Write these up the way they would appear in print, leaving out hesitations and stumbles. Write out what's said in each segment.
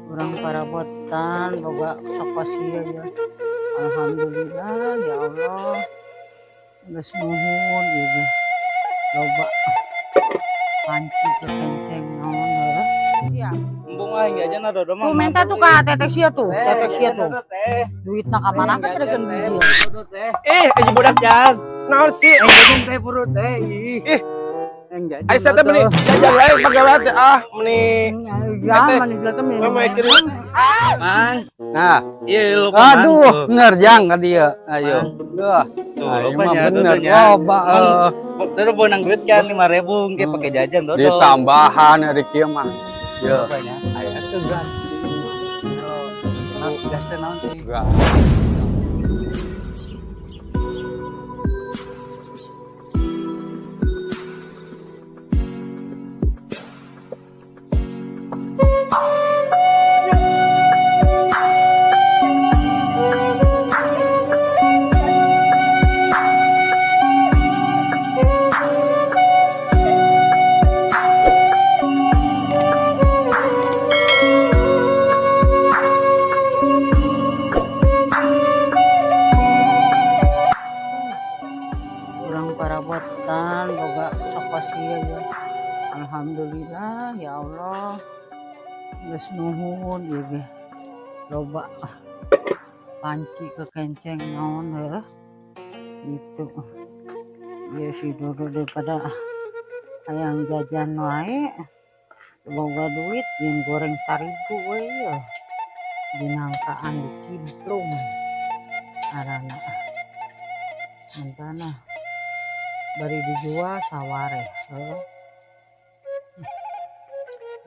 Urang parabotan boga sapasia ya. Alhamdulillah ya Allah. Geus nuhun ieu ge. Loba panci kekenceng naon heuh. Iya. Embung aing jajan ada mah. Tuh minta tuh ka teteh sia tuh, teteh sia tuh. Duitna ka mana kan teh duit. Eh, aja budak jan. Naon sih? Aing jajan teh purut teh. Ih. Ih. Aing jajan. Aisyah teh meni jajan lain pagawe teh ah meni. Ya, mani teh meni. Mang. Nah, Iya lupa. Aduh, bener jang ka dieu. Ayo. Duh. Tuh, Ayo loba mah nya, bener dodonya. loba. Terus bonang duit kan 5.000 engke pakai jajan dodo. Ditambahan hari kieu mah. Yo. Loba nya. Aya tuh gas. Nah, gas teh naon sih? Gas. Urang parabotan boga sapasia ya. Alhamdulillah ya Allah. Geus nuhun ieu ge. Loba panci kekenceng naon heuh. Gitu. Ieu si Dodo daripada hayang jajan wae. Boga duit jeung goreng tarigu we ieu. Dinangkaan dicimplung. Arana. Mentana bari dijual saware heuh.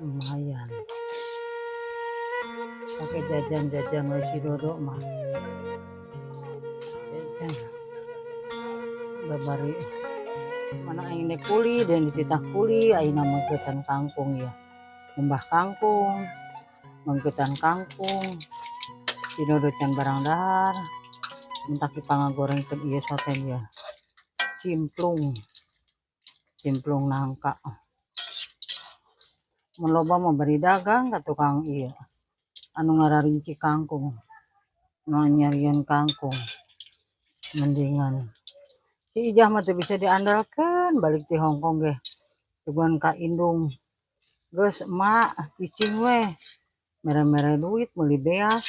Lumayan. Pakai jajan-jajan we si Dodo mah. Jajan. Babari mana aing dek kuli dan dititah kuli ayeuna mangkeutan kangkung ya. Ngumbah kangkung, mangkeutan kangkung. Si Dodo can barang dahar. Mentak dipangagorengkeun ieu soten ya. Cimplung. Cimplung nangka. Mun loba mah bari dagang ka tukang ieu. Anu ngararinci kangkung. Nu nyarian kangkung. Mendingan si Ijah mah teu bisa diandalkeun balik ti Hong Kong ge. Tuguan ka indung. Geus emak cicing we. Mere-mere duit meuli beas.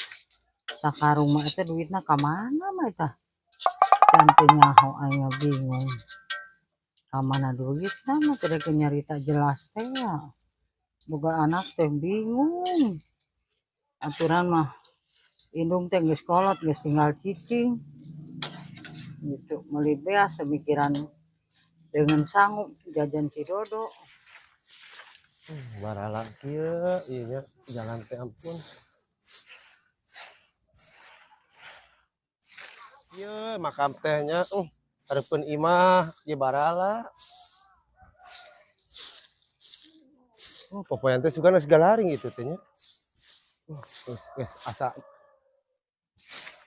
Sakarung mah eta duitna ka mana mah eta? Can teu nyaho aing mah bingung. Ka mana duitna mah teu rek nyarita jelas teh ya. Boga anak teh bingung. Aturan mah indung teh geus kolot geus tinggal cicing. Gitu meuli beas semikiran dengan sanggup jajan si Dodo. Baralang kieu ieu nya jalan teh ampun. Ieu makam teh nya hareupeun imah ieu barala. Oh, popoean teh sugan geus galaring gitu teh nya. Geus asa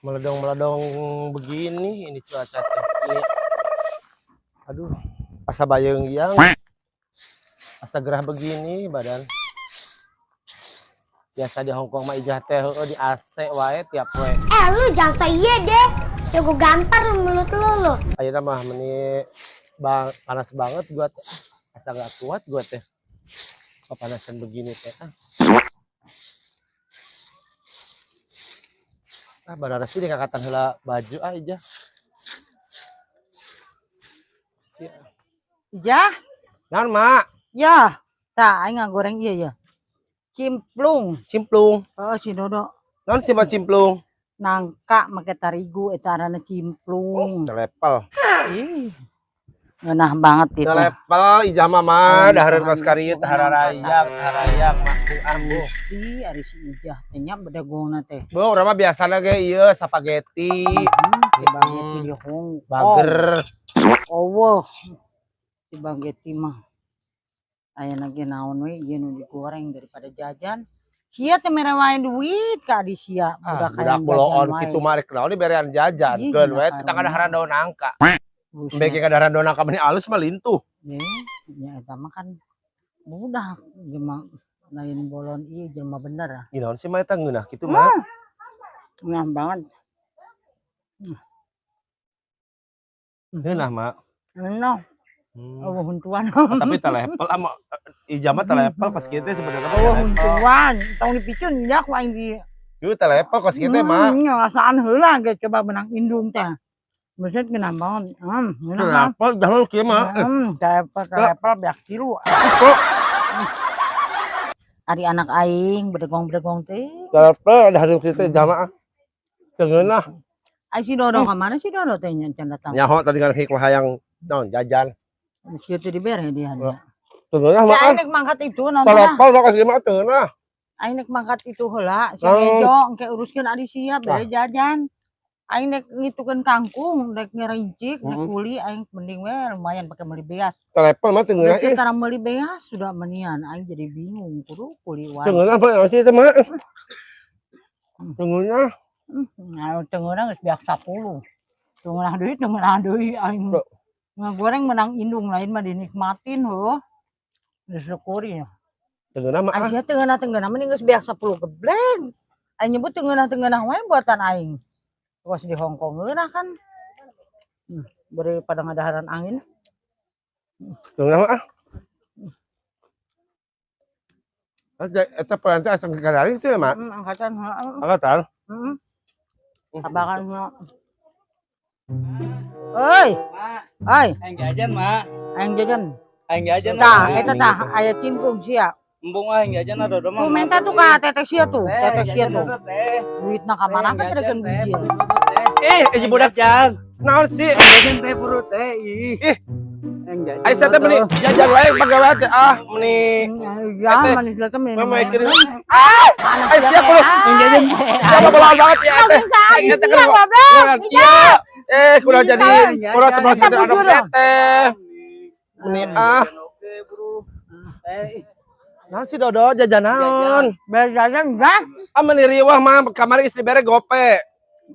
meledong-meledong begini ini cuaca teh. Ini, aduh, asa bayeung yang asa gerah begini badan. Biasa di Hong Kong mah Ijah teh heueuh di AC wae tiap poe. Lu jangan saya deh. Ya gua gampar lu mulut lu lu. Ayeuna mah meni bang, panas banget gua teh. Asa gak kuat gua teh. Kepanasan begini teh. Ah, bararasi di kakatan heula baju ah Ijah. Ijah? Naon, Mak? Ya, tah aing ngagoreng ieu ya. Cimplung. Cimplung. Heeh, si Dodo. Naon sih mah cimplung? Nangka make tarigu eta arana cimplung. Oh, telepel. Ih. Ngeunah banget itu. Telepel Ijah mah mah dahareun Nangka kos karieu teh hararayak, hararayak mah ambu. Ih, ari si Ijah teh nya bedegongna teh. Beuh, urang mah biasana ge ieu spaghetti. Spaghetti di Hong Kong. Bager. Eueuh. Spaghetti mah. Aya ge naon we ieu nu digoreng daripada jajan. Sia teh mere wae duit ka adi sia. Ah, Budak budak hayang jajan boloon wae. kitu mah rek naon diberean jajan. Ih, Keun we gila teh kadaharan daun nangka. Buset. Mbek kadaharan daun nangka meni alus mah lintuh. Ih, nya eta mah kan budak ieu mah Lain bolon ieu jelema bener ah. Ih, naon sih mah eta ngeunah kitu mah? Ngeunah banget. Ngeunah mak. Ngeunah. Eueuh huntuan. Oh, tapi teu level ama Ijah mah teu level kos kieu teh sebenarnya mah teu Eueuh level. huntuan, tong dipicun ya ku aing di. Ieu teu level kos kieu teh mah. Ngarasaan heula ge coba benang indung teh. Buset ngeunah banget. Teu Ngeunah mah. level jalur kieu mah. Teu level, teu level beak tilu. Kok Ari anak aing bedegong-bedegong teh. teu level ada hari kieu teh jamaah. Teu ngeunah. Ai si Dodo ka mana si Dodo teh nya can datang? Nyaho tadi kan hik hayang naon jajan. Si teu dibere dia. Teu ngeunah mah. Cai aing rek mangkat itu naon Teu teh? level mah kos kieu mah teu ngeunah. Aing rek mangkat itu heula, si Naon? Ejo engke uruskeun adi sia bere jajan. Aing rek ngitukeun kangkung, rek ngerincik, rek kuli aing mending we lumayan pake meuli beas. Teu level mah teu ngeunah Geus ih. tara meuli beas sudah menian aing jadi bingung kudu kuli wae. Teu ngeunah mah sih teh mah. Teu ngeunah. Nah, teu ngeunah geus beak 10. Teu ngeunah deui, teu ngeunah deui aing. Tuh. Ngagoreng menang indung lain mah dinikmatin heuh. Disyukuri. Teu ngeunah mah. Aing sia teu ngeunah teu ngeunah mending geus beak 10 gebleng. Aing nyebut teu ngeunah teu ngeunah wae buatan aing. Kos di Hong Kong ngeunah kan. Beri pada ngadaharan angin. Teu ngeunah mah. Eta pelan teh asa kadari teh mah. Angkatan heeh. Angkatan. Heeh. Tabakan heula. Euy, Mak, euy, aing jajan, Mak. Aing jajan. Aing jajan. Tah, eta tah aya cimpung sia. Embung aing jajan ada Dodo mah. Tuh minta tuh ka teteh sia tuh, Teh, teteh sia jajan tuh. Dodo, teh. Duitna ka mana kan Jajan, teh teh, bijil. buru, teh. Eh, eh budak Jajan. naon sih? Aing jajan teh buru teh. Ih. Ih. Aing jajan. Ai teh meni jajan wae pagawe teh ah meni Ya, Teteh, manis teh meni. mama kirim. Ah, ai sia kudu Aing jajan. siapa bawa banget ya teh. Aing teh kan iya. Eh, kurang jadi kurang sebelas gitu anak teteh. Meni ah. Oke, bro. Teh. Naon si Dodo jajan naon? Bere jajan enggak? Ah meni riwah mah kamari istri bere gope.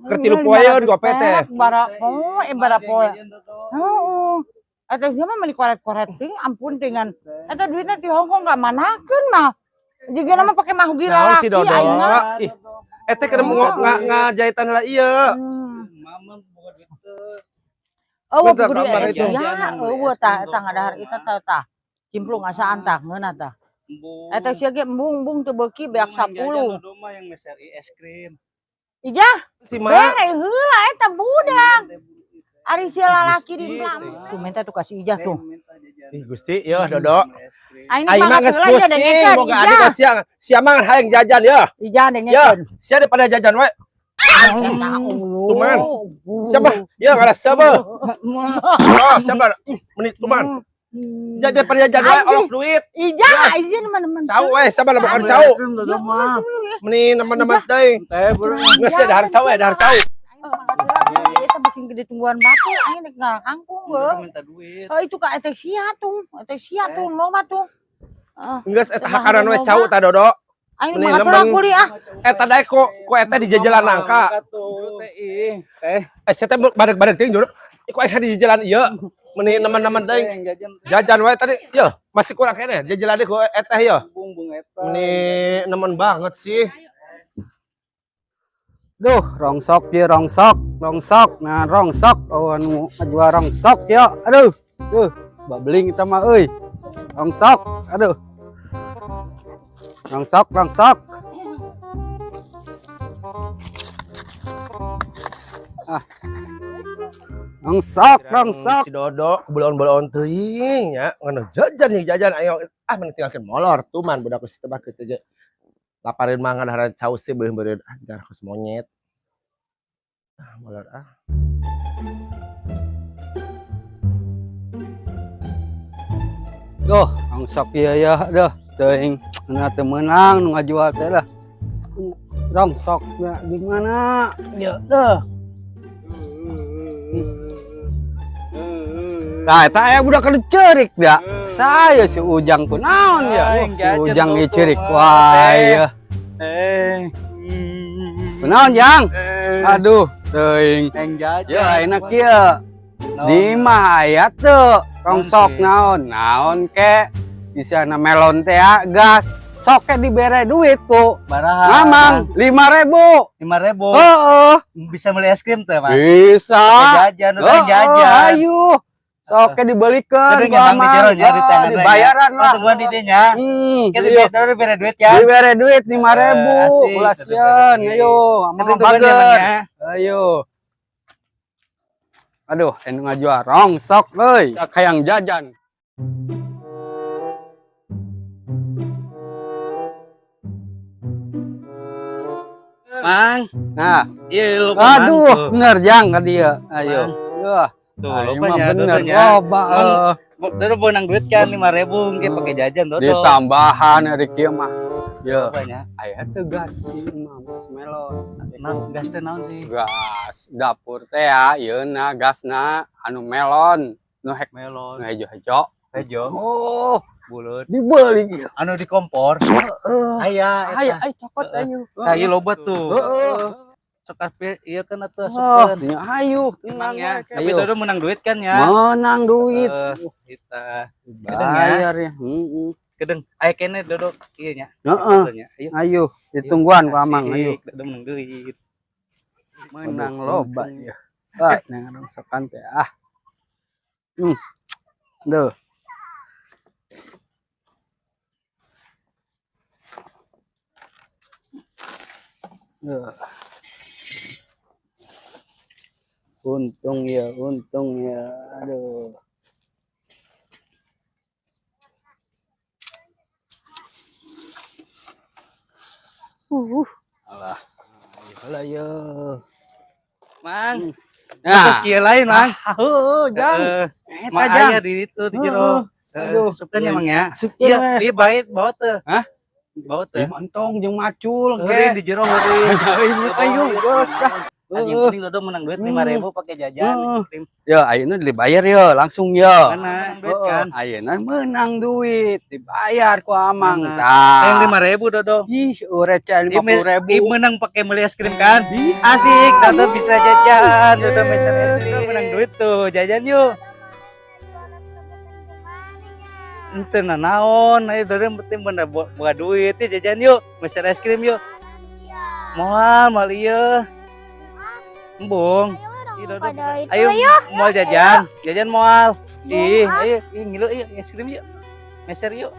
Keur tilu poeun gope teh. Bara oh, eh bara poe. Heeh. Eta sia mah meuni koret-koret ting, ampun dengan. Eta duitna di Hong Kong enggak manakeun mah. Juga nama pakai mahugir Naon lalaki si Dodo? aing mah. Ih. Eta keur ngajahitan heula ieu. Mama buka duit teh. Eueuh Minta kudu kamar eta itu. ya, eueuh tah eta ngadahar eta tah tah. Cimplung asaan tah ngeunah tah. Embung. Eta sia ge embung-embung teu beuki beak Embung, aing jajan 10. Dodo mah yang meser es krim. Ijah, Si Ma. bere heula eta budak. Ari sia lalaki di Gusti, Melam. Tuh minta tuh kasih Ijah tuh. Minta jajan. Ih Gusti, yeuh Dodo. Aing Aing mah mangkat geus heula ya pusing, dengekeun boga adik Ijah. mah sia sia mah hayang jajan ya. Ijah Ya, dengekeun. sia daripada jajan wae. Tuman. Siapa? Ya kada siapa? Oh, siapa? Menit tuman. Jadi daripada jajan wae olok duit. Ijah izin teman-teman. Cau wae, siapa lah bukan cau. Krim Dodo mah. Meni neman-neman teuing. Teh, bro. Geus teh dahar cau we, dahar cau. Eta bising gede tungguan batu, aing rek ngalakangkung Dodo heuh. minta duit. Oh itu ka eta sia tuh, eta sia tuh loba tuh. Ah, Geus eta hakaran we cau ta Dodo. aing Meni mangkat heula nemen. kuli ah. Eta daek ku ku eta di jajalan nangka. Tuh, teh, ih. Teh. Eh sia teh badeg-badeg teuing Dodo. Ku aing di jajalan ieu. Meni neman-neman teuing. Aing jajan Jajan wae tadi, yeuh, masih kurang keneh jajalan ku eta yeuh. embung bung eta. Meni nemen banget sih. Duh, rongsok ya rongsok, rongsok. Nah, rongsok. Oh, anu ngajual rongsok ya. Aduh. Duh, babeling kita mah euy. Rongsok. Aduh. Rongsok, rongsok. Ah. Rongsok, rongsok. Si Dodo belon-belon teuing nya, ngono jajan nih jajan ayo ah mending tinggalkeun molor tuman budak geus tebak kitu ge. Laparin mangan haran cau sih beuh beureun ah jar kos monyet. Ah molor ah. Duh, rongsok ieu ya, duh. Teuing nu teu meunang nu ngajual teh lah. Rongsok ya gimana? Ya, duh. Nah, eta aya budak keur ceurik da. Saya si Ujang kunaon ya? Aing Si jajan Ujang tuh, ieu ceurik. mah. Wah, iya. Eh. Kunaon, Jang? Eh. Aduh, teuing. Aing jajan. Ya, enak ieu. Di mah aya teu rongsok sih? naon? Naon ke? Di sana melon teh ah, gas. Sok dibere duit ku. Baraha. Mamang 5.000. 5.000. Heeh. Bisa beli es krim teh, Mang? Bisa. Jajan, udah jajan. Ayo. Sok dibelikan Aduh, nya, Mang, di jero nya, di tangan dibayaran lah. Tungguan di dinya. Iya. Kita dibere duit ya. Dibere duit 5.000. Asik, Ulah sieun, ayo. Amang bager. Ayo. Aduh, anu ngajual rongsok euy. Hayang jajan. Mang. Nah, iya lupa. Aduh, bener jang ka dieu. Ayo. Wah. Tuh, lupa bener. Loba. Terus menang duit kan 5.000 engke pakai jajan dodo. Ditambahan ari kieu mah. Yo. Banyak. Aya teu gas ieu mah gas melon. Nah, gas teh naon sih? Gas dapur teh ya, ieuna gasna anu melon, nu hek melon. Nu hejo-hejo. Hejo. Oh, bulut. Dibeli Anu di kompor. Heeh. Aya Aya, aya cokot ayo. Kayu loba tuh. Heeh. Sok api iya kan atuh Oh, asupkeun. ayo tenang ya. ya. Tapi Dodo menang duit kan ya? Menang duit. Kita bayar ya. Heeh. Kedeng, aya kene Dodo ieu nya. Heeh. Ayo, ditungguan ku Amang, ayo. Dodo menang duit. Menang loba ya. Ah, nang rongsokan teh ah. Duh. Untung ya, untung ya. Aduh. Alah. Alah ya. Mang. Nah. Terus kieu lain, Mang. Heeh, jang. Eta jang. Aya di ditu di jero. Aduh, asupkeun ya, Mang ya. Asupkeun. Iya, ieu bae bawa teh. Hah? Bawa teh. Entong jeung macul ge. Di jero heureun. Ayo, geus dah. Yang penting Dodo menang duit 5.000 pakai jajan. Ya, ayeuna dibayar ya, langsung ya. Menang duit kan. Ayeuna menang duit, dibayar ku Amang. Tah. Yang 5.000 Dodo. Ih, receh 50.000. Ih, menang pakai beli es krim kan? Bisa. Asik, Dodo bisa jajan. Dodo bisa es krim menang duit tuh. Jajan yuk. Ente naon, ayo Dodo yang penting bener buka duit, ya jajan yuk, meser es krim yuk. Moal, moal ieu. Embung. Ayo, moal jajan, jajan moal. Ih, ayo, ih ngilu, ayo es krim yuk. Meser yuk.